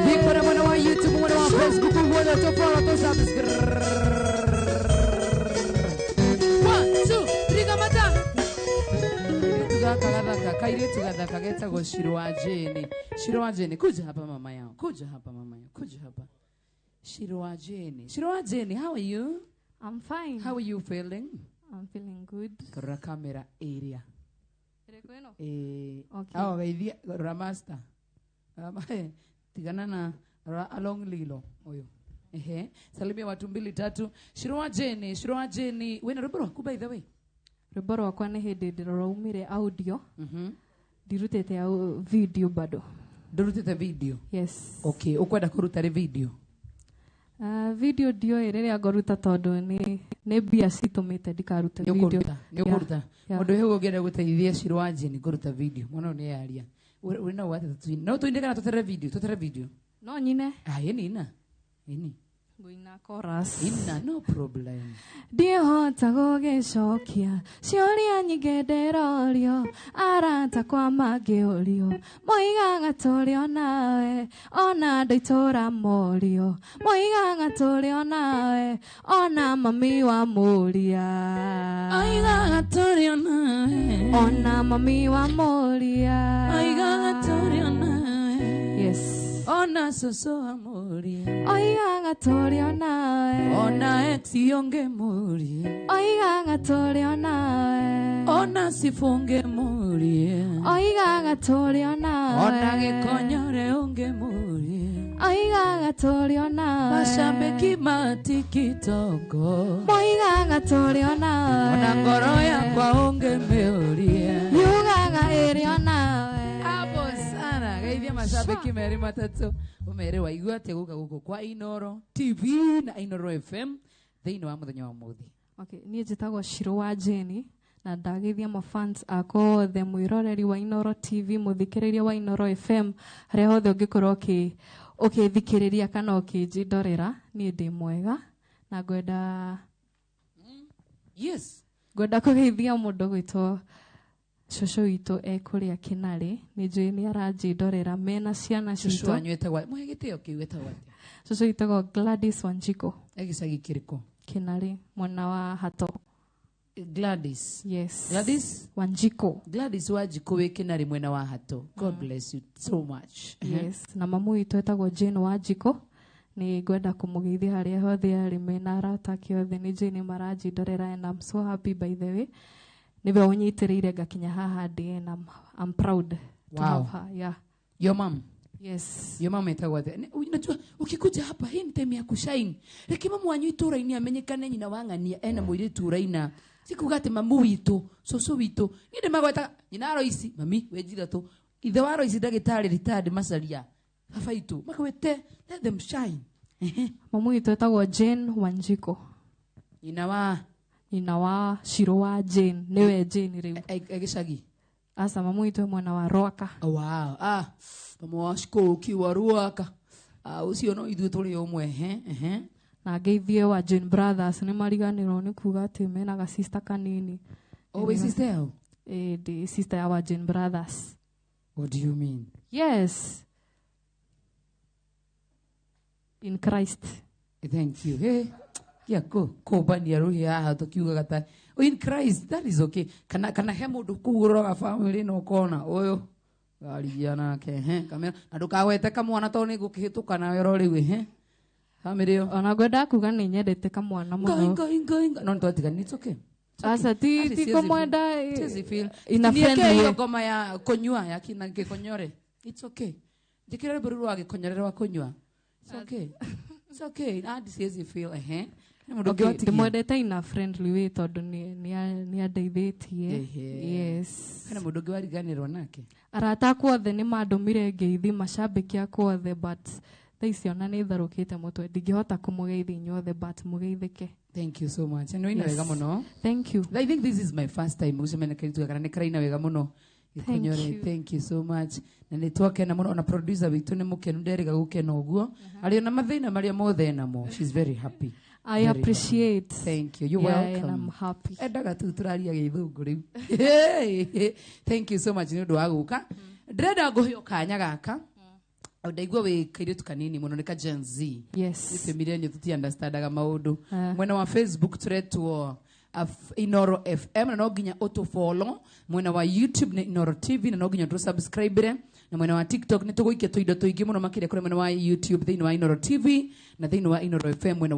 Nikora mwana wa YouTube, mwana wa Facebook, mwana to follow to subscribe. 1 2 3 kamata. Kairetu gaka gathaka, kairetu gathaka getagwo Shiro wa Jane. Shiro wa Jane, kuja hapa mama yao. Kuja hapa mama yao. Kuja hapa. Shiro wa Jane. Shiro wa Jane, how are you? I'm fine. How are you feeling? I'm feeling good. Rora camera area. Ĩrĩkũ ĩno? Eh, Okay. aho geithia rora master. Tigana na rora along lilo uyu. Ehe, salimia watu mbili tatu. Shiro wa Jane, Shiro wa Jane, wena rwimbo rwaku by the way. Rwĩmbo rwakwa nĩ hĩndĩ ndĩroraumire audio. Ndirutĩte video bado. Ndurutite video. Yes. Okay, ukwenda kuruta ri video. Video ndioĩ rĩrĩa ngũruta tondũ nĩ mbia citũmĩte ndikarute Nĩ video. ũkũruta, nĩ ũkũruta. Yeah. Mũndũ ũyũ ũngĩenda gũteithia Shiro wa Jane kũruta video. Mwana ũyũ nĩ yaria. Wĩ na wate tuine. No tuine kana tũtere video, tũtere video. No nyine. Ah, yeni ina. Yeni. Ngũina chorus. Ina no problem. Ndiĩhota gũgĩcokia ciũria nyingĩ ndĩrorio arata kwa mangĩũrio moigaga tũrĩ onawe ona andũ itũra morio moigaga tũrĩ onawe ona mami wa mũria Aigaga tũrĩ onawe. ona mami wa mũria Aigaga tũrĩ onawe. Yes. Ona soso amoria. Oigaga tũrĩ onawe. Ona ex yonge moria. Oigaga tũrĩ onawe. Ona sifunge moria. Oigaga tũrĩ onawe. Ona gĩkonyore unge moria. Oigaga tũrĩ onawe. Mashabiki matikitoko. Moigaga tũrĩ onawe. Ona ngoro yakwa unge mĩũria. Yugaga ĩrĩ onawe. Hapo sana geithia mashabiki meri matatu umere waigua atia guka guku kwa Inoro TV na Inoro FM thiini wa muthenya wa muthi. Okay, niĩ njĩtagwo Shiro wa Jane na ndageithia mafans akwa othe mwĩroreri wa Inoro TV mũthikĩrĩria wa Inoro FM harĩa hothe ũngĩkorwo ũkĩthikĩrĩria kana ũkĩnjindorera niĩ ndĩ mwega na ngwenda Yes. Ngwenda kũgeithia mũndũ gwĩtwo Cũcũ witũ ekũrĩa Kĩnarĩ, nĩ njũĩ nĩ aranjĩndorera mena ciana Cũcũ citũ. wanyu etagwo, mũhe gĩtĩo kĩu, etagwo atĩa? Cũcũ witagwo Gladys Wanjiko. E gĩcagi kĩrĩkũ? Kĩnarĩ, mwena wa Hato. Gladys. Yes. Gladys Wanjiko. Gladys Wanjiko wĩ Kĩnarĩ mwena wa Hato. God bless you so much. Yes. Na mamu witũ etagwo Jane Wanjiko. Nĩ ngwenda kũmũgeithia harĩa hothe arĩ mena arata ake othe, nĩ njũĩ nĩ maranjĩndorera and I'm so happy, by the way. Nĩwe ũnyitĩrĩire ngakinya haha ndĩ and I'm proud to Wow. have her. Yeah. Your mom. Yes. Your mama etagwo atĩa? Unajua ukikuja hapa hii ni time ya kushine. Reke mamu wanyu itũra-inĩ amenyekane nyina wa ng'ania ena mũirĩtu ũraina. Si kuga atĩ mamu witũ, cũcũ witũ. Niĩ ndĩmagwetaga nyina wa Royce, mami wĩ Njithatũ. Ithe wa Royce ndagĩtarĩ retired Macaria. Baba itũ makawete, let them shine. Mamu witũ etagwo Jane Wanjiko. Nyina wa Nyina wa Shiro wa Jane, nĩwe Jane rĩu. E gĩcagi. Asa mamu witũ e mwena wa Rwaka. Oh, wow. Ah, mamu wa Shikoki wa Rwaka. Ah, ũcio no ithuĩ tũrĩ ũmwe. Ehe, ehe. Na ngeithie wa Jane Brothers, nĩ mariganĩrwo nĩ kuga atĩ mena ga sister kanini. Oh, wĩ sister yao? Ĩ, ndĩ sister ya wa Jane Brothers. What do you mean? Yes. In Christ. Thank you. Hey, kia ko kũmbania rũhĩ haha tũkiugaga ta oh, in Christ that is okay. Kana he mũndũ kũu ũroraga family na ũkona ũyũ garigia nake he kamera na ndũkagwete kamwana tondũ nĩngũkĩhĩtũka nawe oro rĩu he family ĩyo. Ona ngwendaga kuga nĩ nyendete kamwana Ngai mũno. ngai ngai ngai. No nĩtwatigana, it's okay. It's okay. Aca ti Ati ti siwezi kũmwenda feel. Siwezi feel. in a Nieke friendly hiyo way. ngoma ya kũnyua ya kina gĩkonyore. It's okay. Njĩkĩra rwĩmbo rũu rwa gĩkonyore rwa kũnyua. It's okay. It's okay. Ati siwezi feel ehe. Nĩ mũndũ ũngĩ Okay, watigia. ndĩmwendete in a friendly way tondũ nĩ andeithĩtie. Ehe. Yes. Hena mũndũ ũngĩ wariganĩrwo nake. Arata akwa othe nĩ mandũmire ngeithi, macambĩki akwa othe, but thaa ici ona nĩ tharũkĩte mũtwe, ndingĩhota kũmũgeithia inyuothe, but mũgeithĩke. Thank you so much. Nĩ waina Yes. wega mũno. Thank you. I think this is my first time gũcemania na kairĩtu gaka na nĩ karaina wega mũno. Thank Gĩkonyore, you. thank you so much. Na nĩ twakena mũno, ona producer witũ nĩ mũkenu, nderĩga gũkena ũguo. Arĩ ona mathĩna marĩa mothe enamo. She's very happy. I Very appreciate. Thank you. You're Yeah, welcome. and I'm happy. Endaga tu tũraria gĩthũngũ rĩu. Thank you so much nĩ ũndũ wa gũka. Ndĩrenda ngũhe kanya gaka. Ndaigua wĩ kairĩtu kanini mũno, nĩ ka Gen Z. Yes. Ithuĩ millennial tũti understandaga maũndũ. Ah. Mwena wa Facebook tũretwo Inoro FM, na no nginya ũtũfollow. Mwena wa YouTube nĩ Inoro TV, na no nginya ũtũsubscribe. Na mwena wa TikTok nĩ tũgũikia tũindo tũingĩ mũno makĩria kũrĩ mwena wa YouTube thĩinĩ wa Inoro TV na thĩinĩ wa Inoro FM, mwena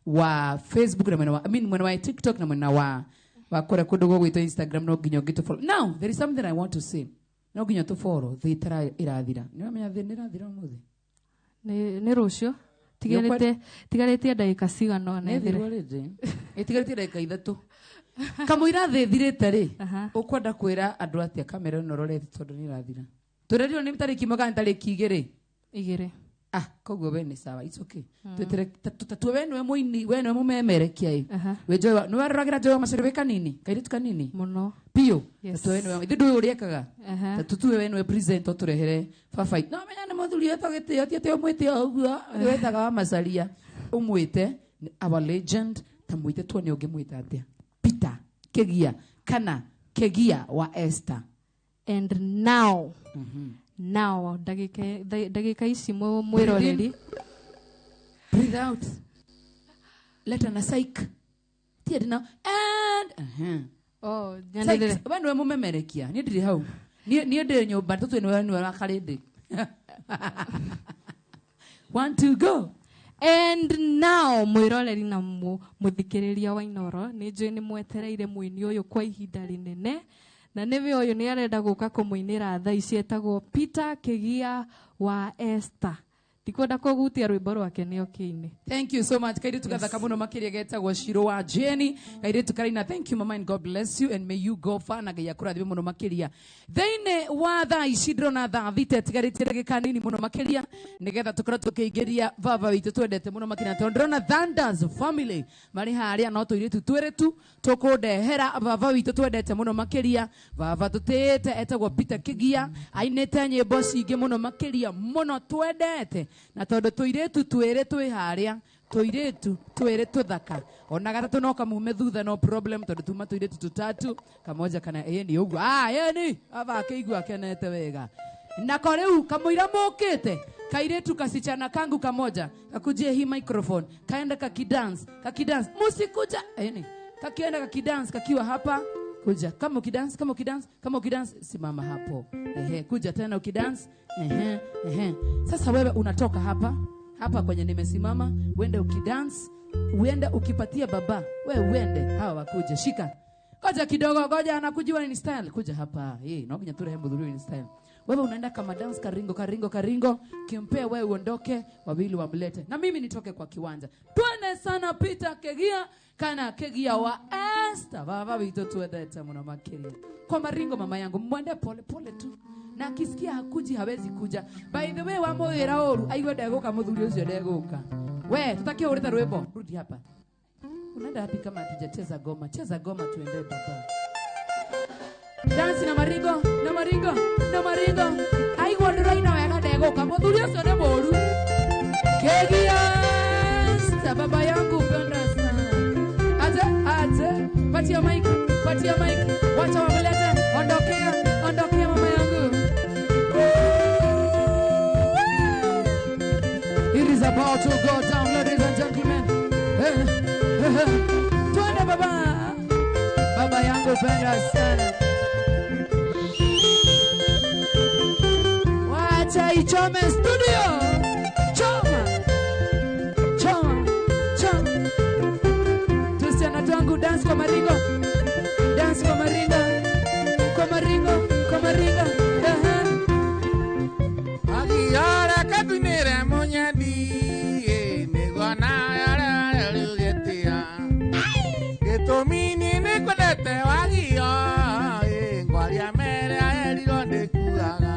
wa Facebook na mwena wa, I mean, mwena wa TikTok na mwena wa kũrĩa kũndũ gũgwĩtwo Instagram, no nginya ũngĩtũfollow. Now there is something I want to say. No nginya ũtũfollow thĩ ĩtara ĩrathira. Nĩ ũramenya thĩ nĩ ĩrathira ũmũthĩ? Nĩ rũciũ. Tigarĩtie ndagĩka cigana ũna Nĩ ĩthire. thirwo rĩndĩ. Ĩtigarĩtie ndagĩka 3. Kamũira thĩ ĩthirĩte rĩ, Aha. ũkwenda kwĩra andũ atĩa kamera ĩno ũrorete tondũ nĩ ĩrathira? Tũrerirwo nĩ tarĩki 1 kana tarĩki 2? 2. Ah, koguo we nĩ sawa, it's okay. Twetere tatue we nĩwe mũini, we nĩwe mũmemerekia ĩ. Aha. Wĩ Joy wa, nĩ weroragĩra Joy wa Macharia wĩ kanini, kairĩtu kanini? Mũno. Biũ. Yes. Tatue we nĩwe, ithuĩ ndũĩ ũrĩa ekaga. Aha. Tatutue we nĩwe present ũtũrehere baba. No menya nĩ mũthuri wetagwo gĩtĩo, ti atĩ ũmwĩte o ũguo, nĩ wetaga wa Macharia. Ũmwĩte our legend, ta mwĩte tuone ũngĩmwĩta atĩa. Peter Kegia kana Kegia wa Esther. And now. Now ndagĩka ici mwĩroreri. Breathe out. Let ana psych. Tia now and Oh, Psych. nyanĩrĩre. We nĩwe mũmemerekia. Niĩ ndirĩ hau. Niĩ ndĩ nyũmba tũtue nĩwe nĩwe wa karĩndĩ. 1 2 go. And now mwĩroreri na mũthikĩrĩria wa Inoro, nĩ njũĩ nĩ mwetereire mũini ũyũ kwa ihinda rĩnene, na nĩwe ũyũ nĩ arenda gũka kũmũinĩra thaa ici, etagwo Peter Kegia wa Esther. Ndikwenda kũgutia rwĩmbo rwake nĩ okĩine. Thank you so much. Kairĩtu gathaka mũno makĩria getagwo Shiro wa Jenny. Kairĩtu karaina, thank you mama and God bless you and may you go far, na Ngai akũrathime mũno makĩria. Thĩinĩ wa thaa ici ndĩrona thaa 6 ĩtigarĩtie ndagĩka nini mũno makĩria nĩgetha tũkorwo tũkĩingĩria baba witũ twendete mũno makĩria, tondũ ndĩrona Thunders family marĩ harĩa, no tũirĩtu twĩrĩ tu tũkũndehera baba witũ twendete mũno makĩria, baba tũtĩĩte etagwo Peter Kegia, ainĩte nyĩmbo cingĩ mũno makĩria mũno twendete, na tondũ tũirĩtu twĩrĩ twĩ harĩa Tuiretu twere tuthaka ona gatatu no kamume thutha no problem tondu tuma tuiretu tutatu kamoja kana ĩni ũguo ĩni aba akĩigua akenete wega nako rĩu kamũira mokĩte kairetu kasichana kangu kamoja kakujie hii microphone kaenda kakidance kakidance musikuja ĩni kakienda kakidance kakiwa hapa kuja kama ukidance kama ukidance kama ukidance simama hapo ehe kuja tena ukidance ehe ehe. Sasa wewe unatoka hapa hapa kwenye nimesimama uende ukidance uende ukipatia baba we uende hawa wakuje shika ngoja kidogo ngoja anakujiwa ni style kuja hapa eh no kinyatura hembo dhuru ni style. Wewe unaenda kama dance karingo karingo karingo kimpea wewe uondoke wawili wamlete na mimi nitoke kwa kiwanja. Twende sana Peter Kegia kana Kegia wa Esther baba wito tuendete muno makiria kwa maringo mama yangu mwende pole pole tu na akisikia hakuji hawezi kuja. By the way wa mwira oru aigwe ndeguka muthuri ucio ndeguka we tutakiurita rwimbo rudi hapa. Unaenda wapi kama hatujacheza goma? Cheza goma tuende baba. Dance na maringo na maringo na maringo aigwa ndiraina wega ndeguka muthuri ucio ni muru. Kegia Esther baba yangu penda sana. Aje aje patia mic patia mic wacha wamlete ondokea ondokea mama yangu. It is about to go down, ladies and gentlemen. Twende baba. Baba yangu penda sana. Wacha ichome studio. Choma. Choma. Choma. Tusiana twangu dance kwa maringo. Dance kwa maringo. Kwa maringo, kwa maringo. Agiyora katunire munyadi nigona yara rugetia. Getomini nikwendete wagio ngwaria mere eriro ndikugaga.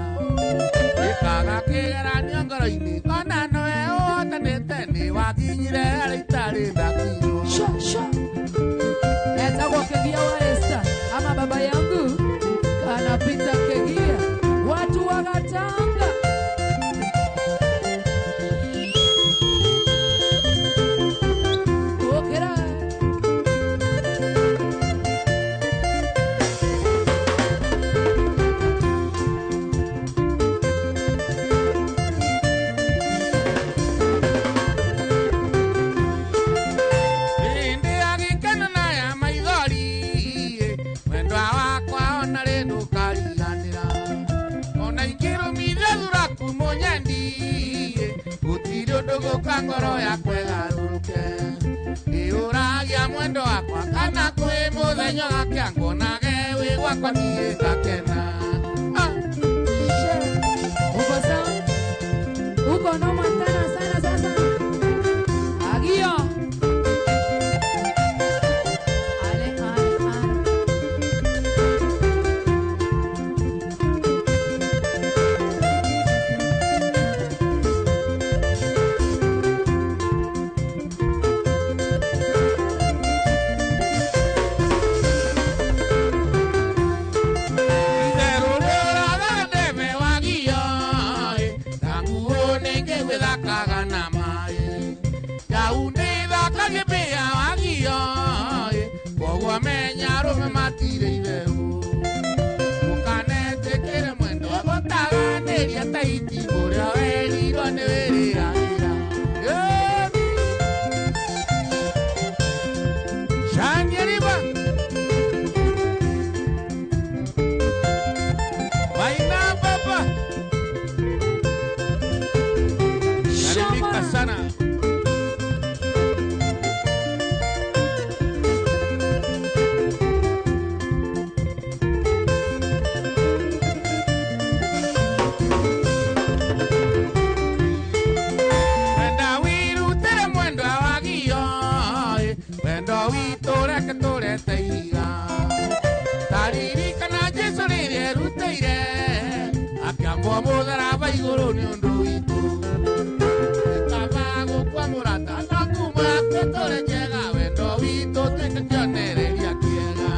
Ikaga kigeranio ngoro-inĩ ona nowe ũhotanĩte nĩ wakinyire harĩa itarĩ ndakinywo. Sha sha. Etagwo Kegia wa Esther ama baba yangu kana Peter Kegia watu wagatanga. Okera. Hĩndĩ ya gĩkeno na ya maithori mwendwa wakwa ona rĩ ndũkariganĩra ona ingĩrũmithia thuraku mũnyendi gũtirĩ ũndũ gũka ngoro yakwa ĩgarũrũke ndĩũragia mwendo wakwa kana kwĩ mũthenya gakĩa nguonage wĩ gwakwa niĩ ngakena. Uko sawa? Uko noma tena sana sasa. Agio. Ale ale ale. Itherũ rĩũraga ndeme wagio na nguo nĩngĩgwĩthakaga na maĩ nyau nĩthakagie mbĩa wagio koguo menya arũme matirĩ itherũ ndũkanetĩkĩre mwendo gũtaganĩria ta itimũ ũrĩa werirwo nĩ wĩrĩragĩra. Shania riba Maina baba. Salimika Shoma. sana. Wenda wirutĩre mwendwa wagio wendo witũ reke tũrete ihiga taririkana Jesũ rĩrĩa erutĩire akĩambwo mũtharaba igũrũ nĩ ũndũ witũ kaba gũkua mũrata no kuma twĩtũre njega wendo witũ tuĩke kĩonereria kĩega.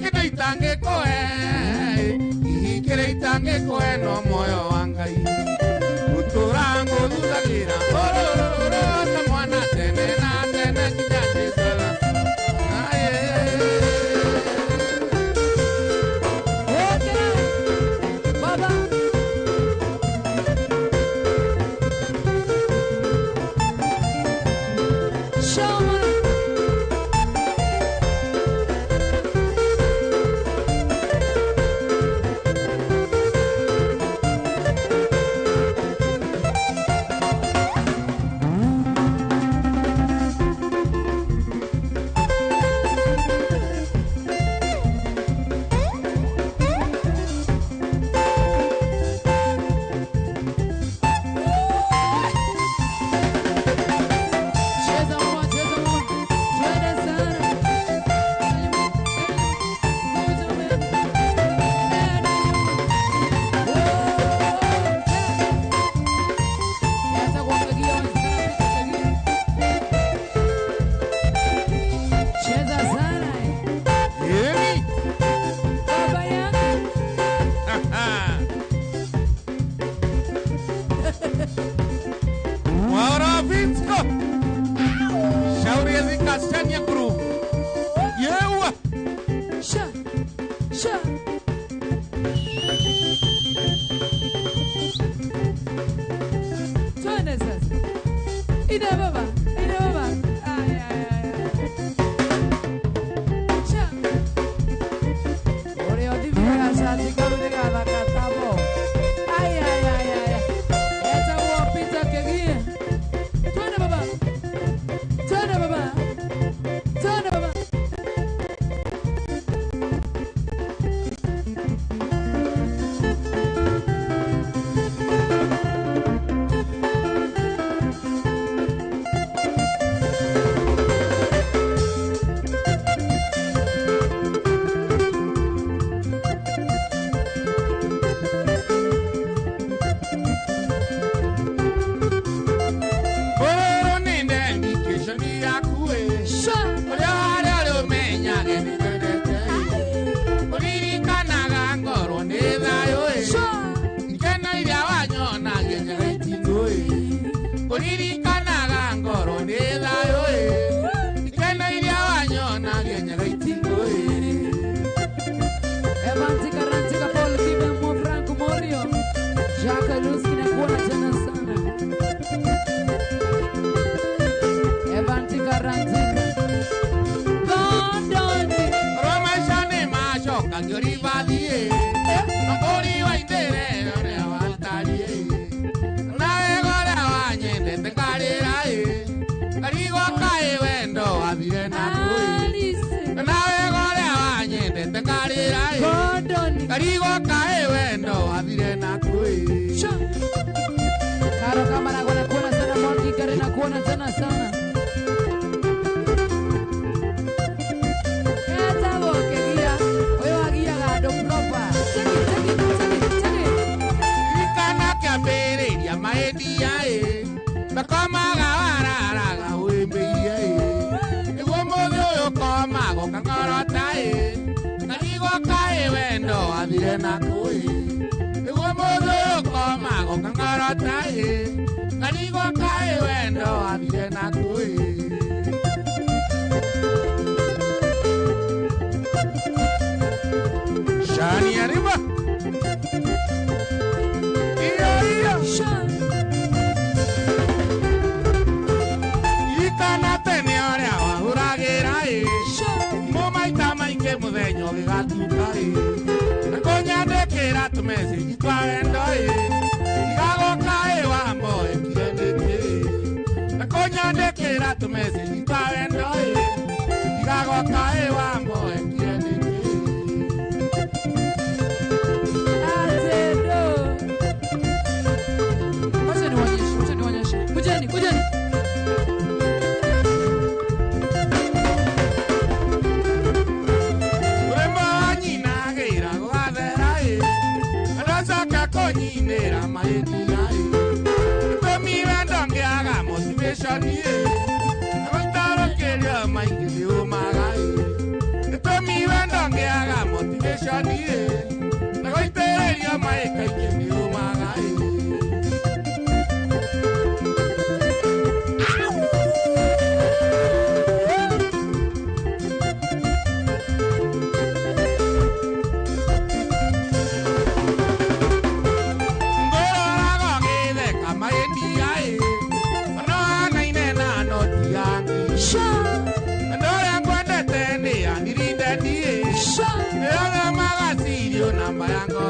kindu itangikuhe ihikire itangikuhe no moyo wa Ngai gutura nguthuthagĩra orororo ta mwana tene na tene nginya Jesũ aye. Okay. Baba. Show me. Cheza mama, cheza mama. Twende sana. Cheza sana. Emi. Baba yangu. Mwaura Vinsko. Shauri zikashania kuru. Yewa. Sha. Sha. Twende sasa. Ida baba, ida baba. Ay, ay, ay. Sha. Ore odivira shati karudiga bakatabo. Ay, ay, ay, ay. Eta wapita kegie. Twende baba. Twende baba. Twende baba. Ororo ninde ndikeshoni yaku e. Sha. Oria aria umenyage nikwendete. Uririkanaga ngorwo nĩ thayũ e. Sha. Ikeno iria wanyona ngenyera itingũ e. Uririkanaga ngorwo nĩ thayũ e. Ikeno iria wanyona ngenyera itingũ e. Evanti Karantika Paul Kibe Mo Franco Morio Jacques Luski na kuona tena sana. Evanti Karantika Gondoni. Romaica nĩ macoka ngĩũribathiĩ. Mũkũri wa itĩre ũrĩa watariĩ. Na wega ũrĩa wanyendete ngarĩra ĩ. Ngarigwo kaĩ wendo wathire naku ĩ. Alice Na wega ũrĩa wanyendete ngarĩra ĩ. Gondoni. Ngarigwo kaĩ wendo wathire naku ĩ. Sha. Karo kama na kuona sana Mwangi Kare na kuona tena sana. Eta bokegia. Oyo agiaga andũ proper. Cheki cheki cheki cheki. Ririkana kĩambĩrĩria maendia ĩ. Makomaga wararaga wĩmbĩirie ĩ. Nĩguo mũthĩ ũyũ ũkomaga ũkang'orota ĩ. Ngarigwo kaĩ wendo wathire naku ĩ. Nĩguo mũthĩ ũyũ ũkomaga ũkang'orota ĩ. Ngarigwo kaĩ wendo wathire naku ĩ. Shani arriba. Iyo iyo. Sha. Ririkana tene ũrĩa wahũragĩra ĩ. Sha. Mo maita maingĩ mũthenya ũgĩgatuka ĩ. Na kũnyandĩkĩra tũmecĩnji twa wendo ĩ. Igagoka ĩ wamboekire nĩkĩ ĩ. Na kũnyandĩkĩra tũmecĩnji twa wendo ĩ. Igagoka ĩ wamboekire nĩkĩ ĩ. Atendo. Wacha niwaonyeshe, wacha niwaonyeshe. Kujeni, kujeni. Urembo wa nyina agĩira gũgathera ĩ. Ndacoka kũnyinĩra mahĩtia ĩ. Gĩtũmi wendo ngĩaga motivation ĩ. Gũtarũkĩrio maingĩ nĩũmaga ĩ. Gĩtũmi wendo ngĩaga niĩ na gũitĩrĩria maĩ kaingĩ nĩ ũmaga ĩ. Ngũroraga ũgĩtheka maĩndia ĩ, no anaine na noti yangi. Andũ arĩa ngwendete nĩ anirinde niĩ. Nĩothe magacirio namba ya ngoro.